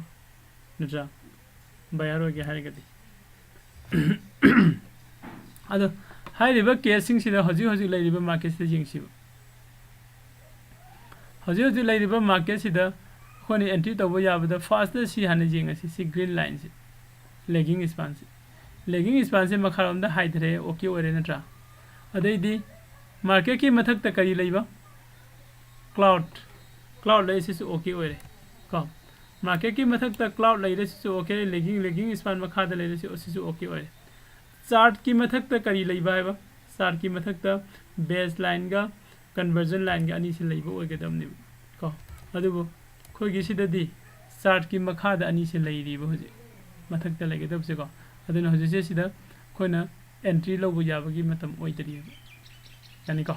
ꯅꯠꯇ꯭ꯔꯥ? ꯕꯥꯌꯔ ꯑꯣꯏꯒꯦ ꯍꯥꯏꯔꯒꯗꯤ꯫ ꯑꯗꯣ ꯍꯥꯏꯔꯤꯕ ꯀꯦꯁꯁꯤꯡꯁꯤꯗ ꯍꯧꯖꯤꯛ ꯍꯧꯖꯤꯛ ꯂꯩꯔꯤꯕ ꯃꯥꯔꯀꯦꯠꯁꯤꯗ ꯌꯦꯡꯁꯤꯕ꯫ ꯍꯧꯖꯤꯛ ꯍꯧꯖꯤꯛ ꯂꯩꯔꯤꯕ ꯃꯥꯔꯀꯦꯠꯁꯤꯗ ꯑꯩꯈꯣꯏꯅ ꯑꯦꯟꯇ꯭ꯔꯤ ꯇꯧꯕ ꯌꯥꯕꯗ ꯐꯥꯔꯁꯇ ꯁꯤ ꯍꯥꯟꯅ ꯌꯦꯡꯉꯁꯤ, ꯁꯤ ꯒ꯭ꯔꯤꯟ ꯂꯥꯏꯟꯁꯦ, ꯂꯦꯒꯤꯡ ꯏꯁꯄꯥꯟꯁꯦ꯫ ꯂꯦꯒꯤꯡ ꯏꯁꯄꯥꯟꯁꯦ ꯃꯈꯥꯔꯣꯝꯗ ꯍꯥꯏꯊꯔꯦ, ꯑꯣꯀꯦ ꯑꯣꯏꯔꯦ ꯅꯠꯇ꯭ꯔꯥ? ꯑꯗꯩꯗꯤ ꯃꯥꯔꯀꯦꯠꯀꯤ ꯃꯊꯛꯇ ꯀꯔꯤ ꯂꯩꯕ? ꯀ꯭ꯂꯥꯎꯠ, ꯀ꯭ꯂꯥꯎꯠ ꯂꯩ, ꯁꯤꯁꯨ ꯑꯣꯀꯦ ꯑꯣꯏꯔꯦ ꯀꯣ꯫ ꯃꯥꯔꯀꯦꯠꯀꯤ ꯃꯊꯛꯇ ꯀ꯭ꯂꯥꯎꯠ ꯂꯩꯔꯦ, ꯁꯤꯁꯨ ꯑꯣꯀꯦ꯫ ꯂꯦꯒꯤꯡ, ꯂꯦꯒꯤꯡ ꯏꯁꯄꯥꯟ ꯃꯈꯥꯗ ꯂꯩꯔꯦ, ꯁꯤ, ꯁꯤꯁꯨ ꯑꯣꯀꯦ ꯑꯣꯏꯔꯦ꯫ ꯆꯥꯔꯠꯀꯤ ꯃꯊꯛꯇ ꯀꯔꯤ ꯂꯩꯕ ꯍꯥꯏꯕ? ꯆꯥꯔꯠꯀꯤ ꯃꯊꯛꯇ ꯕꯦꯁ ꯂꯥꯏꯟꯒ ꯀꯟꯚꯔꯖꯟ ꯂꯥꯏꯟꯒ ꯑꯅꯤꯁꯤ ꯂꯩꯕ ꯑꯣꯏꯒꯗꯕꯅꯦꯕ ꯀꯣ꯫ ꯑꯗꯨꯕꯨ ꯑꯩꯈꯣꯏꯒꯤ ꯁꯤꯗꯗꯤ ꯆꯥꯔꯠꯀꯤ ꯃꯈꯥꯗ ꯑꯅꯤꯁꯦ ꯂꯩꯔꯤꯕ ꯍꯧꯖꯤꯛ, ꯃꯊꯛꯇ ꯂꯩꯒꯗꯕꯁꯦꯀꯣ꯫ ꯑꯗꯨꯅ ꯍꯧꯖꯤꯛꯁꯦ ꯁꯤꯗ ꯑꯩꯈꯣꯏꯅ ꯑꯦꯟꯇ꯭ꯔꯤ ꯂꯧꯕ ꯌꯥꯕꯒꯤ ꯃꯇꯝ ꯑꯣꯏꯗꯔꯤꯕ, ꯌꯥꯅꯤꯀꯣ?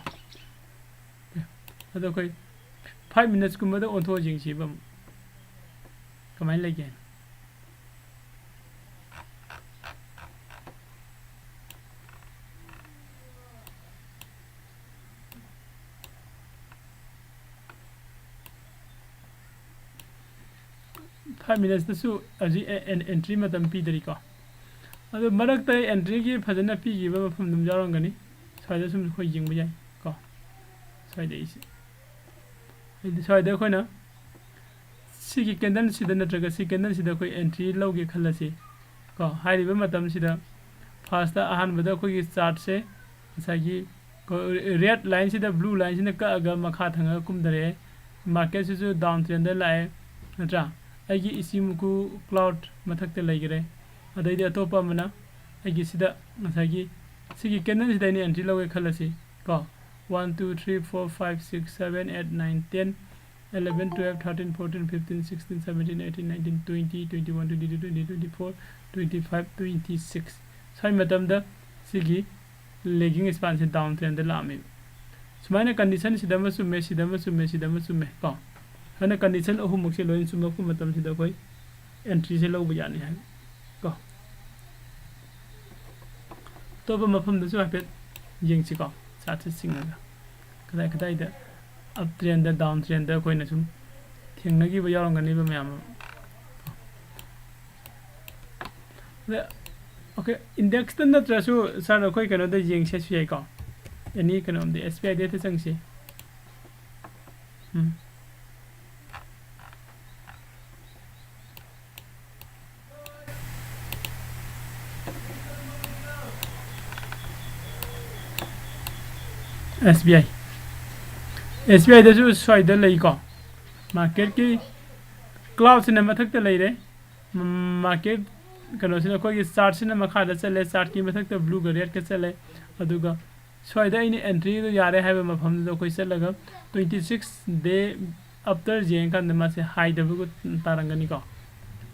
ꯑꯗꯣ ꯑꯩꯈꯣꯏ ꯐꯥꯏꯚ ꯃꯤꯅꯠꯁꯀꯨꯝꯕꯗ ꯑꯣꯟꯊꯣꯛꯑ ꯌꯦꯡꯁꯤꯕ ꯑꯃꯨꯛ ꯀꯃꯥꯏꯅ ꯂꯩꯒꯦ꯫ ꯐꯥꯏꯚ ꯃꯤꯅꯠꯁꯇꯁꯨ ꯍꯧꯖꯤꯛ ꯑꯦꯟꯇ꯭ꯔꯤ ꯃꯇꯝ ꯄꯤꯗꯔꯤꯀꯣ꯫ ꯑꯗꯨ ꯃꯔꯛꯇ ꯑꯦꯟꯇ꯭ꯔꯤꯒꯤ ꯐꯖꯅ ꯄꯤꯈꯤꯕ ꯃꯐꯝ ꯑꯗꯨꯝ ꯌꯥꯎꯔꯝꯒꯅꯤ꯫ ꯁ꯭ꯋꯥꯏꯗ ꯁꯨꯝ ꯑꯩꯈꯣꯏ ꯌꯦꯡꯕ ꯌꯥꯏ ꯀꯣ꯫ ꯁ꯭ꯋꯥꯏꯗ ꯑꯩꯁꯦ, ꯍꯥꯏꯗꯤ ꯁ꯭ꯋꯥꯏꯗ ꯑꯩꯈꯣꯏꯅ ꯁꯤꯒꯤ ꯀꯦꯟꯗꯜꯁꯤꯗ ꯅꯠꯇ꯭ꯔꯒ ꯁꯤ ꯀꯦꯟꯗꯜꯁꯤꯗ ꯑꯩꯈꯣꯏ ꯑꯦꯟꯇ꯭ꯔꯤ ꯂꯧꯒꯦ ꯈꯜꯂꯁꯤ ꯀꯣ꯫ ꯍꯥꯏꯔꯤꯕ ꯃꯇꯝꯁꯤꯗ ꯐꯥꯔꯁꯇ ꯑꯍꯥꯟꯕꯗ ꯑꯩꯈꯣꯏꯒꯤ ꯆꯥꯔꯠꯁꯦ ꯉꯁꯥꯏꯒꯤ ꯔꯦꯗ ꯂꯥꯏꯟꯁꯤꯗ ꯕ꯭ꯂꯨ ꯂꯥꯏꯟꯁꯤꯅ ꯀꯛꯑꯒ ꯃꯈꯥ ꯊꯪꯉꯒ ꯀꯨꯝꯊꯔꯛꯑꯦ꯫ ꯃꯥꯔꯀꯦꯠꯁꯤꯁꯨ ꯗꯥꯎꯟ ꯇ꯭ꯔꯦꯟꯗ ꯂꯥꯛꯑꯦ, ꯅꯠꯇ꯭ꯔꯥ? ꯑꯩꯒꯤ ꯏꯆꯤꯃꯨꯀꯨ ꯀ꯭ꯂꯥꯎꯗ ꯃꯊꯛꯇ ꯂꯩꯈꯔꯦ꯫ ꯑꯗꯩꯗꯤ ꯑꯇꯣꯞꯄ ꯑꯃꯅ ꯑꯩꯒꯤ ꯁꯤꯗ ꯉꯁꯥꯏꯒꯤ ꯁꯤꯒꯤ ꯀꯦꯟꯗꯜꯁꯤꯗ ꯑꯩꯅ ꯑꯦꯟꯇ꯭ꯔꯤ ꯂꯧꯒꯦ ꯈꯜꯂꯁꯤ ꯀꯣ꯫ One, two, three, four, five, six, seven, eight, nine, ten, eleven, twelve, thirteen, fourteen, fifteen, sixteen, seventeen, eighteen, nineteen, twenty, twenty-one, twenty-two, twenty, twenty-four, twenty-five, twenty-six꯫ ꯁ꯭ꯋꯥꯏ ꯃꯇꯝꯗ ꯁꯤꯒꯤ ꯂꯦꯒꯤꯡ ꯁ꯭ꯄꯥꯟꯁꯦ ꯗꯥꯎꯟ ꯇ꯭ꯔꯦꯟꯗ ꯂꯥꯛꯑꯝꯃꯦꯕ꯫ ꯁꯨꯃꯥꯏꯅ ꯀꯟꯗꯤꯁꯟꯁꯤꯗ ꯑꯃ ꯆꯨꯝꯃꯦ, ꯁꯤꯗ ꯑꯃ ꯆꯨꯝꯃꯦ, ꯁꯤꯗ ꯑꯃ ꯆꯨꯝꯃꯦ ꯀꯣ꯫ ꯁꯨꯃꯥꯏꯅ ꯀꯟꯗꯤꯁꯟ ꯑꯍꯨꯝꯃꯛꯁꯦ ꯂꯣꯏꯅ ꯆꯨꯝꯃꯛꯄ ꯃꯇꯝꯁꯤꯗ ꯑꯩꯈꯣꯏ ꯑꯦꯟꯇ꯭ꯔꯤꯁꯦ ꯂꯧꯕ ꯌꯥꯅꯤ ꯍꯥꯏꯕ ꯀꯣ꯫ ꯑꯇꯣꯞꯄ ꯃꯐꯝꯗꯁꯨ ꯍꯥꯏꯐꯦꯠ ꯌꯦꯡꯁꯤꯀꯣ, ꯆꯥꯔꯠꯁꯦ ꯆꯤꯡꯉꯒ ꯀꯗꯥꯏ ꯀꯗꯥꯏꯗ ꯑꯞ ꯇ꯭ꯔꯦꯟꯗ, ꯗꯥꯎꯟ ꯇ꯭ꯔꯦꯟꯗ ꯑꯩꯈꯣꯏꯅ ꯁꯨꯝ ꯊꯦꯡꯅꯈꯤꯕ ꯌꯥꯎꯔꯝꯒꯅꯤꯕ ꯃꯌꯥꯝ ꯑꯃ꯫ ꯑꯗ, ꯑꯣꯀꯦ, ꯏꯟꯗꯦꯛꯁꯇ ꯅꯠꯇ꯭ꯔꯁꯨ ꯁꯥꯔ ꯑꯩꯈꯣꯏ ꯀꯩꯅꯣꯗ ꯌꯦꯡꯁꯦꯁꯨ ꯌꯥꯏꯀꯣ, ꯑꯦꯅꯤ ꯀꯩꯅꯣꯝꯗ ꯑꯦꯁ ꯕꯤ ꯑꯥꯏꯗ ꯍꯦꯛꯇ ꯆꯪꯁꯤ꯫ ꯎꯝ꯫ ꯑꯦꯁ ꯕꯤ ꯑꯥꯏ, ꯑꯦꯁ ꯕꯤ ꯑꯥꯏꯗꯁꯨ ꯁ꯭ꯋꯥꯏꯗ ꯂꯩꯀꯣ, ꯃꯥꯔꯀꯦꯠꯀꯤ ꯀ꯭ꯂꯥꯎꯗꯁꯤꯅ ꯃꯊꯛꯇ ꯂꯩꯔꯦ꯫ ꯃꯥꯔꯀꯦꯠ ꯀꯩꯅꯣꯁꯤꯅ, ꯑꯩꯈꯣꯏꯒꯤ ꯆꯥꯔꯠꯁꯤꯅ ꯃꯈꯥꯗ ꯆꯠꯂꯦ, ꯆꯥꯔꯠꯀꯤ ꯃꯊꯛꯇ ꯕ꯭ꯂꯨꯒ ꯔꯦꯗꯀ ꯆꯠꯂꯦ꯫ ꯑꯗꯨꯒ ꯁ꯭ꯋꯥꯏꯗ ꯑꯩꯅ ꯑꯦꯟꯇ꯭ꯔꯤꯗꯣ ꯌꯥꯔꯦ ꯍꯥꯏꯕ ꯃꯐꯝꯗꯨꯗ ꯑꯩꯈꯣꯏ ꯆꯠꯂꯒ twenty six day after ꯌꯦꯡꯉꯀꯥꯟꯗ ꯃꯥꯁꯦ ꯍꯥꯏꯗꯕꯒ ꯇꯥꯔꯝꯒꯅꯤꯀꯣ꯫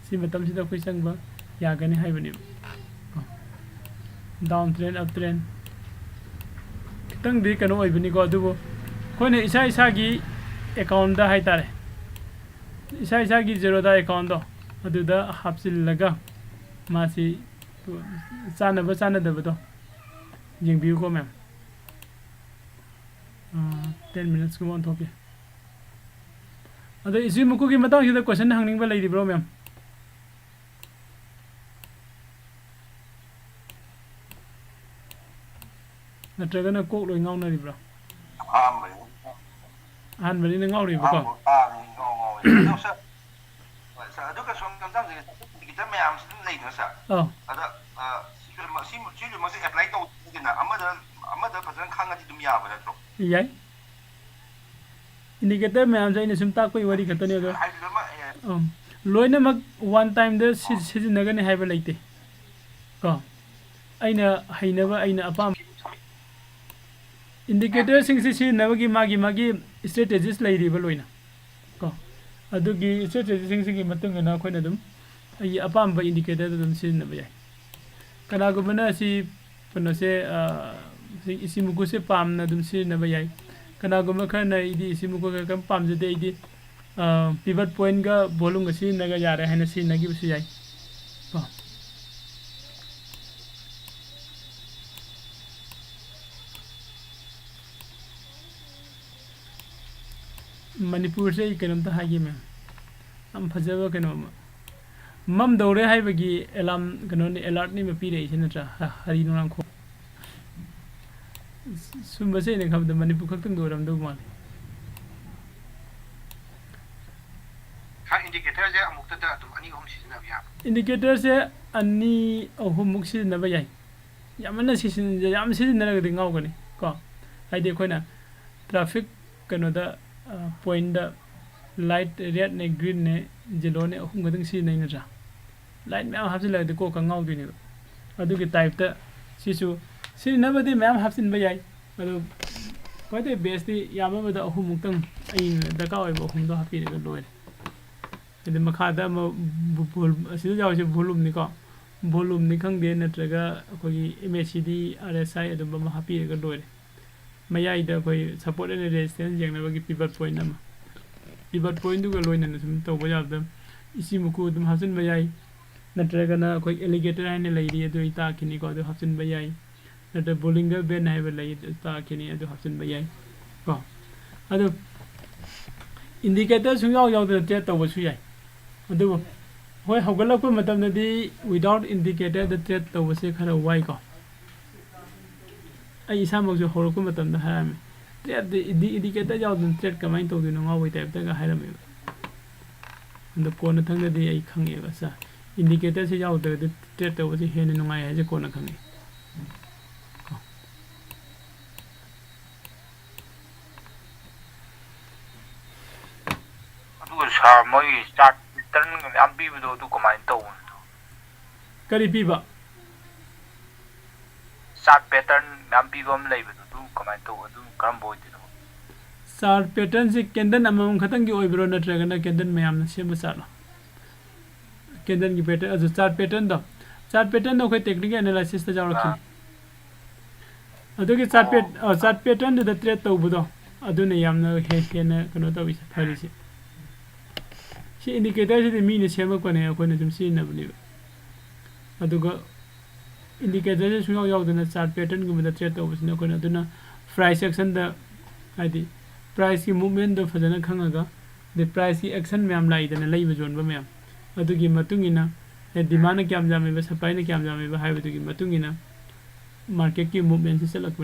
ꯁꯤ ꯃꯇꯝꯁꯤꯗ ꯑꯩꯈꯣꯏ ꯆꯪꯕ ꯌꯥꯒꯅꯤ ꯍꯥꯏꯕꯅꯦꯕ꯫ ꯗꯥꯎꯟ ꯇ꯭ꯔꯦꯟ, ꯑꯞ ꯇ꯭ꯔꯦꯟ ꯈꯤꯇꯪꯗꯤ ꯀꯩꯅꯣ ꯑꯣꯏꯕꯅꯤꯀꯣ, ꯑꯗꯨꯕꯨ ꯑꯩꯈꯣꯏꯅ ꯏꯁꯥ ꯏꯁꯥꯒꯤ ꯑꯦꯀꯥꯎꯟꯗ ꯍꯥꯏꯇꯥꯔꯦ, ꯏꯁꯥ ꯏꯁꯥꯒꯤ ꯖꯦꯔꯣꯗꯥ ꯑꯦꯀꯥꯎꯟꯗꯣ ꯑꯗꯨꯗ ꯍꯥꯞꯆꯤꯜꯂꯒ ꯃꯥꯁꯤ ꯆꯥꯟꯅꯕ ꯆꯥꯟꯅꯗꯕꯗꯣ ꯌꯦꯡꯕꯤꯌꯨꯀꯣ ꯃꯦꯝ꯫ ꯇꯦꯟ ꯃꯤꯅꯠꯁꯀꯨꯝꯕ ꯑꯣꯟꯊꯣꯛꯀꯦ꯫ ꯑꯗꯣ ꯏꯆꯤꯃꯨꯀꯨꯒꯤ ꯃꯇꯥꯡꯁꯤꯗ ꯀꯣꯏꯁꯟ ꯍꯪꯅꯤꯡꯕ ꯂꯩꯔꯤꯕ꯭ꯔꯣ ꯃꯦꯝ? ꯅꯠꯇ꯭ꯔꯒꯅ ꯀꯣꯛ ꯂꯣꯏ ꯉꯥꯎꯅꯔꯤꯕ꯭ꯔꯣ? ꯑꯍꯥꯟꯕꯅꯤ꯫ ꯑꯍꯥꯟꯕꯅꯤꯅ ꯉꯥꯎꯔꯤꯕꯀꯣ? ꯑꯍꯥꯟꯕ ꯇꯥꯕꯅꯤ ꯉꯥꯎ ꯉꯥꯎꯋꯦ꯫ ꯑꯗꯣ ꯁꯥꯔ, ꯁꯥꯔ, ꯑꯗꯨꯒ ꯁꯣꯝ ꯀꯝꯇꯝꯖꯒꯦ, ꯁꯥꯔ, ꯏꯟꯗꯤꯀꯦꯇꯔ ꯃꯌꯥꯝꯁꯤ ꯑꯗꯨꯝ ꯂꯩꯗꯅ, ꯁꯥꯔ? ꯑꯥ꯫ ꯑꯗ, ꯑ, ꯁꯤ ꯂꯣꯏꯅꯃꯛ, ꯁꯤ, ꯁꯤ ꯂꯣꯏꯅꯃꯛꯁꯦ ꯑꯦꯄ꯭ꯂꯥꯏ ꯇꯧꯗꯅ ꯑꯃꯗ, ꯑꯃꯗ ꯐꯖꯅ ꯈꯪꯉꯗꯤ ꯑꯗꯨꯝ ꯌꯥꯕ ꯅꯠꯇ꯭ꯔꯣ? ꯌꯥꯏ꯫ ꯏꯟꯗꯤꯀꯦꯇꯔ ꯃꯌꯥꯝꯁꯦ ꯑꯩꯅ ꯁꯨꯝ ꯇꯥꯛꯄꯒꯤ ꯋꯥꯔꯤ ꯈꯛꯇꯅꯦ ꯑꯗꯣ꯫ ꯍꯥꯏꯕꯗꯤ ꯂꯣꯏꯅꯃꯛ, ꯑꯦ, ꯑꯥ, ꯂꯣꯏꯅꯃꯛ ꯋꯥꯟ ꯇꯥꯏꯝꯗ ꯁꯤ-, ꯑꯥ, ꯁꯤꯖꯤꯟꯅꯒꯅꯤ ꯍꯥꯏꯕ ꯂꯩꯇꯦ꯫ ꯀꯣ, ꯑꯩꯅ ꯍꯩꯅꯕ, ꯑꯩꯅ ꯑꯄꯥꯝꯕ ꯏꯟꯗꯤꯀꯦꯇꯔꯁꯤꯡꯁꯤ ꯁꯤꯖꯤꯟꯅꯕꯒꯤ ꯃꯥꯒꯤ, ꯃꯥꯒꯤ ꯏꯁꯇ꯭ꯔꯦꯇꯦꯖꯤꯁ ꯂꯩꯔꯤꯕ ꯂꯣꯏꯅ꯫ ꯀꯣ, ꯑꯗꯨꯒꯤ ꯏꯁꯇ꯭ꯔꯦꯇꯦꯖꯤꯁꯤꯡꯁꯤꯒꯤ ꯃꯇꯨꯡ ꯏꯟꯅ ꯑꯩꯈꯣꯏꯅ ꯑꯗꯨꯝ ꯑꯩꯒꯤ ꯑꯄꯥꯝꯕ ꯏꯟꯗꯤꯀꯦꯇꯔꯗ ꯑꯗꯨꯝ ꯁꯤꯖꯤꯟꯅꯕ ꯌꯥꯏ꯫ ꯀꯅꯥꯒꯨꯝꯕꯅ ꯁꯤ ꯀꯩꯅꯣꯁꯦ, ꯑ, ꯁꯤ ꯏꯁꯤꯃꯨꯀꯨꯁꯦ ꯄꯥꯝꯅ ꯑꯗꯨꯝ ꯁꯤꯖꯤꯟꯅꯕ ꯌꯥꯏ꯫ ꯀꯅꯥꯒꯨꯝꯕ ꯈꯔꯅ ꯑꯩꯗꯤ ꯏꯁꯤꯃꯨꯀꯨ ꯀꯩꯝ ꯄꯥꯝꯖꯗꯦ, ꯑꯩꯗꯤ, ꯑ, ꯄꯤꯚꯠ ꯄꯣꯏꯟꯒ ꯚꯣꯂꯨꯝꯒ ꯁꯤꯖꯤꯟꯅꯔꯒ ꯌꯥꯔꯦ ꯍꯥꯏꯅ ꯁꯤꯖꯤꯟꯅꯈꯤꯕꯁꯨ ꯌꯥꯏ꯫ ꯀꯣ꯫ ꯃꯅꯤꯄꯨꯔꯁꯦ ꯑꯩ ꯀꯩꯅꯣꯝꯇ ꯍꯥꯏꯒꯦ, ꯃꯦꯝ꯫ ꯌꯥꯝ ꯐꯖꯕ ꯀꯩꯅꯣꯝꯃ꯫ ꯃꯝꯗꯧꯔꯦ ꯍꯥꯏꯕꯒꯤ ꯑꯦꯂꯥꯝ, ꯀꯩꯅꯣꯅꯤ, ꯑꯦꯂꯥꯔꯠꯅꯤ ꯑꯃ ꯄꯤꯔꯛꯏꯁꯦ ꯅꯠꯇ꯭ꯔꯥ? ꯍ-, ꯍꯔꯤ ꯅꯣꯡꯅꯥꯡꯈꯣꯡ꯫ ꯁꯨꯝꯕꯁꯦ ꯑꯩꯅ ꯈꯟꯕꯗ ꯃꯅꯤꯄꯨꯔ ꯈꯛꯇꯪꯗ ꯑꯣꯏꯔꯝꯗꯧ ꯃꯥꯜꯂꯤ꯫ ꯁꯥꯔ, ꯏꯟꯗꯤꯀꯦꯇꯔꯁꯦ ꯑꯃꯨꯛꯇꯗ ꯑꯗꯨꯝ ꯑꯅꯤ ꯑꯍꯨꯝ ꯁꯤꯖꯤꯟꯅꯕ ꯌꯥꯕ꯭ꯔꯥ? ꯏꯟꯗꯤꯀꯦꯇꯔꯁꯦ ꯑꯅꯤ ꯑꯍꯨꯝꯃꯨꯛ ꯁꯤꯖꯤꯟꯅꯕ ꯌꯥꯏ꯫ ꯌꯥꯝꯃꯟꯅ ꯁꯤꯖꯤꯟ-, ꯌꯥꯝ ꯁꯤꯖꯤꯟꯅꯔꯒꯗꯤ ꯉꯥꯎꯒꯅꯤ ꯀꯣ꯫ ꯍꯥꯏꯗꯤ ꯑꯩꯈꯣꯏꯅ ꯇ꯭ꯔꯥꯐꯤꯛ ꯀꯩꯅꯣꯗ, ꯑ, ꯄꯣꯏꯟꯗ ꯂꯥꯏꯠ ꯔꯦꯗꯅꯦ, ꯒ꯭ꯔꯤꯟꯅꯦ, ꯌꯦꯂꯣꯅꯦ ꯑꯍꯨꯝ ꯈꯛꯇꯪ ꯁꯤꯖꯤꯟꯅꯩ ꯅꯠꯇ꯭ꯔꯥ? ꯂꯥꯏꯠ ꯃꯌꯥꯝ ꯍꯥꯞꯆꯤꯜꯂꯒꯗꯤ ꯀꯣꯛꯀ ꯉꯥꯎꯗꯣꯏꯅꯦꯕ꯫ ꯑꯗꯨꯒꯤ ꯇꯥꯏꯞꯇ ꯁꯤꯁꯨ ꯁꯤꯖꯤꯟꯅꯕꯗꯤ ꯃꯌꯥꯝ ꯍꯥꯞꯆꯤꯟꯕ ꯌꯥꯏ꯫ ꯑꯗꯣ ꯈ꯭ꯋꯥꯏꯗꯒꯤ ꯕꯦꯁꯇꯤ ꯌꯥꯝꯃꯕꯗ ꯑꯍꯨꯝꯃꯨꯛꯇꯪ, ꯑꯩꯅ ꯗꯔꯀꯥꯔ ꯑꯣꯏꯕ ꯑꯍꯨꯝꯗꯣ ꯍꯥꯞꯄꯤꯔꯒ ꯂꯣꯏꯔꯦ꯫ ꯑꯗꯩ ꯃꯈꯥꯗ ꯑꯃ ꯚꯣ-, ꯚꯣ-, ꯑꯁꯤꯗ ꯌꯥꯎꯔꯤꯁꯦ ꯚꯣꯂꯨꯝꯅꯤꯀꯣ꯫ ꯚꯣꯂꯨꯝꯅꯤ ꯈꯪꯗꯦ, ꯅꯠꯇ꯭ꯔꯒ ꯑꯩꯈꯣꯏꯒꯤ ꯑꯦꯝ ꯑꯦ ꯁꯤ ꯗꯤ, ꯑꯥꯔ ꯑꯦꯁ ꯑꯥꯏ ꯑꯗꯨꯝꯕ ꯑꯃ ꯍꯥꯞꯄꯤꯔꯒ ꯂꯣꯏꯔꯦ꯫ ꯃꯌꯥꯏꯗ ꯑꯩꯈꯣꯏ ꯁꯞꯄꯣꯔꯠ ꯑꯦꯟ ꯔꯦꯖꯤꯁꯇꯦꯟꯁ ꯌꯦꯡꯅꯕꯒꯤ ꯄꯤꯚꯠ ꯄꯣꯏꯟ ꯑꯃ꯫ ꯄꯤꯚꯠ ꯄꯣꯏꯟꯗꯨꯒ ꯂꯣꯏꯅꯅ ꯁꯨꯝ ꯇꯧꯕ ꯌꯥꯕꯗ ꯏꯁꯤꯃꯨꯀꯨ ꯑꯗꯨꯝ ꯍꯥꯞꯆꯤꯟꯕ ꯌꯥꯏ꯫ ꯅꯠꯇ꯭ꯔꯒꯅ ꯑꯩꯈꯣꯏ ꯑꯦꯂꯤꯒꯦꯇꯔ ꯍꯥꯏꯅ ꯂꯩꯔꯤ, ꯑꯗꯨ ꯑꯩ ꯇꯥꯛꯈꯤꯅꯤꯀꯣ, ꯑꯗꯨ ꯍꯥꯞꯆꯤꯟꯕ ꯌꯥꯏ꯫ ꯅꯠꯇ꯭ꯔꯒ ꯕꯣꯂꯤꯡꯒꯔ ꯕꯦꯟ ꯍꯥꯏꯕ ꯂꯩ, ꯑꯗꯨ ꯇꯥꯛꯈꯤꯅꯤ, ꯑꯗꯨ ꯍꯥꯞꯆꯤꯟꯕ ꯌꯥꯏ ꯀꯣ꯫ ꯑꯗꯨ ꯏꯟꯗꯤꯀꯦꯇꯔ ꯁꯨꯡꯌꯥꯎ ꯌꯥꯎꯗꯅ ꯇ꯭ꯔꯦꯠ ꯇꯧꯕꯁꯨ ꯌꯥꯏ꯫ ꯑꯗꯨꯕꯨ ꯍꯣꯏ, ꯍꯧꯒꯠꯂꯛꯄ ꯃꯇꯝꯗꯗꯤ without indicator ꯗ ꯇ꯭ꯔꯦꯠ ꯇꯧꯕꯁꯦ ꯈꯔ ꯋꯥꯏꯀꯣ꯫ ꯑꯩ ꯏꯁꯥꯃꯛꯁꯨ ꯍꯧꯔꯛꯄ ꯃꯇꯝꯗ ꯍꯥꯏꯔꯝꯃꯤ, "ꯇ꯭ꯔꯦꯠꯇꯤ ꯏꯟꯗꯤ-, ꯏꯟꯗꯤꯀꯦꯇꯔ ꯌꯥꯎꯗꯅ ꯇ꯭ꯔꯦꯠ ꯀꯃꯥꯏꯅ ꯇꯧꯗꯣꯏꯅꯣ, ꯉꯥꯎꯕꯩ ꯇꯥꯏꯞꯇꯒ" ꯍꯥꯏꯔꯝꯃꯦꯕ꯫ ꯑꯗꯣ ꯀꯣꯟꯅꯊꯪꯗꯗꯤ ꯑꯩ ꯈꯪꯉꯦꯕ, ꯑꯠꯆꯥ, ꯏꯟꯗꯤꯀꯦꯇꯔꯁꯦ ꯌꯥꯎꯗ꯭ꯔꯒꯗꯤ ꯇ꯭ꯔꯦꯠ ꯇꯧꯕꯁꯦ ꯍꯦꯟꯅ ꯅꯨꯡꯉꯥꯏ ꯍꯥꯏꯁꯦ ꯀꯣꯟꯅ ꯈꯪꯉꯦ꯫ ꯀꯣ꯫ ꯑꯗꯨꯒ ꯁꯥꯔ, ꯃꯣꯏꯒꯤ ꯆꯥꯔꯠ ꯄꯦꯇꯔꯟꯒ ꯃꯌꯥꯝ ꯄꯤꯕꯗꯣ, ꯑꯗꯨ ꯀꯃꯥꯏꯅ ꯇꯧꯕꯅꯣ? ꯀꯔꯤ ꯄꯤꯕ? ꯆꯥꯔꯠ ꯄꯦꯇꯔꯟ ꯃꯌꯥꯝ ꯄꯤꯕ ꯑꯃ ꯂꯩꯕꯗꯣ, ꯑꯗꯨ ꯀꯃꯥꯏꯅ ꯇꯧꯕ? ꯑꯗꯨ ꯀꯔꯝꯕ ꯑꯣꯏꯗꯣꯏꯅꯣ? ꯆꯥꯔꯠ ꯄꯦꯇꯔꯟꯁꯤ ꯀꯦꯟꯗꯜ ꯑꯃꯃꯝ ꯈꯛꯇꯪꯒꯤ ꯑꯣꯏꯕ꯭ꯔꯣ, ꯅꯠꯇ꯭ꯔꯒꯅ ꯀꯦꯟꯗꯜ ꯃꯌꯥꯝꯅ ꯁꯦꯝꯕ ꯆꯥꯔꯠꯂꯣ? ꯀꯦꯟꯗꯜꯒꯤ ꯄꯦꯇꯔꯟ, ꯑꯗꯨ ꯆꯥꯔꯠ ꯄꯦꯇꯔꯟꯗꯣ, ꯆꯥꯔꯠ ꯄꯦꯇꯔꯟꯗꯣ ꯑꯩꯈꯣꯏ ꯇꯦꯛꯅꯤꯀꯦꯜ ꯑꯦꯅꯥꯂꯥꯏꯁꯤꯁꯇ ꯌꯥꯎꯔꯛꯈꯤꯅꯤ꯫ ꯑꯥ꯫ ꯑꯗꯨꯒꯤ ꯆꯥꯔꯠ ꯄꯦꯠ-, ꯑꯣ꯫ ꯑ, ꯆꯥꯔꯠ ꯄꯦꯇꯔꯟꯗꯨꯗ ꯇ꯭ꯔꯦꯠ ꯇꯧꯕꯗꯣ, ꯑꯗꯨꯅ ꯌꯥꯝꯅ ꯍꯦ-, ꯍꯦꯟꯅ ꯀꯩꯅꯣ ꯇꯧꯔꯤꯁꯦ, ꯐꯔꯤꯁꯦ꯫ ꯁꯤ ꯏꯟꯗꯤꯀꯦꯇꯔꯁꯤꯗꯤ ꯃꯤꯅ ꯁꯦꯝꯃꯛꯄꯅꯦ, ꯑꯩꯈꯣꯏꯅ ꯁꯨꯝ ꯁꯤꯖꯤꯟꯅꯕꯅꯦꯕ꯫ ꯑꯗꯨꯒ ꯏꯟꯗꯤꯀꯦꯇꯔꯁꯦ ꯁꯨꯡꯌꯥꯎ ꯌꯥꯎꯗꯅ ꯆꯥꯔꯠ ꯄꯦꯇꯔꯟꯒꯨꯝꯕꯗ ꯇ꯭ꯔꯦꯠ ꯇꯧꯕꯁꯤꯅ ꯑꯩꯈꯣꯏꯅ, ꯑꯗꯨꯅ ꯄ꯭ꯔꯥꯏꯁ ꯑꯦꯛꯁꯟꯗ, ꯍꯥꯏꯗꯤ ꯄ꯭ꯔꯥꯏꯁꯀꯤ ꯃꯨꯞꯃꯦꯟꯗꯣ ꯐꯖꯅ ꯈꯪꯉꯒ, ꯑꯗꯩ ꯄ꯭ꯔꯥꯏꯁꯀꯤ ꯑꯦꯛꯁꯟ ꯃꯌꯥꯝ ꯂꯥꯛꯏꯗꯅ, ꯂꯩꯕ ꯌꯣꯟꯕ ꯃꯌꯥꯝ, ꯑꯗꯨꯒꯤ ꯃꯇꯨꯡ ꯏꯟꯅ, ꯑꯦ, ꯗꯤꯃꯥꯟꯅ ꯀꯌꯥꯝ ꯌꯥꯝꯃꯤꯕ, ꯁꯄ꯭ꯂꯥꯏꯅ ꯀꯌꯥꯝ ꯌꯥꯝꯃꯤꯕ ꯍꯥꯏꯕꯗꯨꯒꯤ ꯃꯇꯨꯡ ꯏꯟꯅ ꯃꯥꯔꯀꯦꯠꯀꯤ ꯃꯨꯞꯃꯦꯟꯁꯤ ꯆꯠꯂꯛꯄꯅꯤ꯫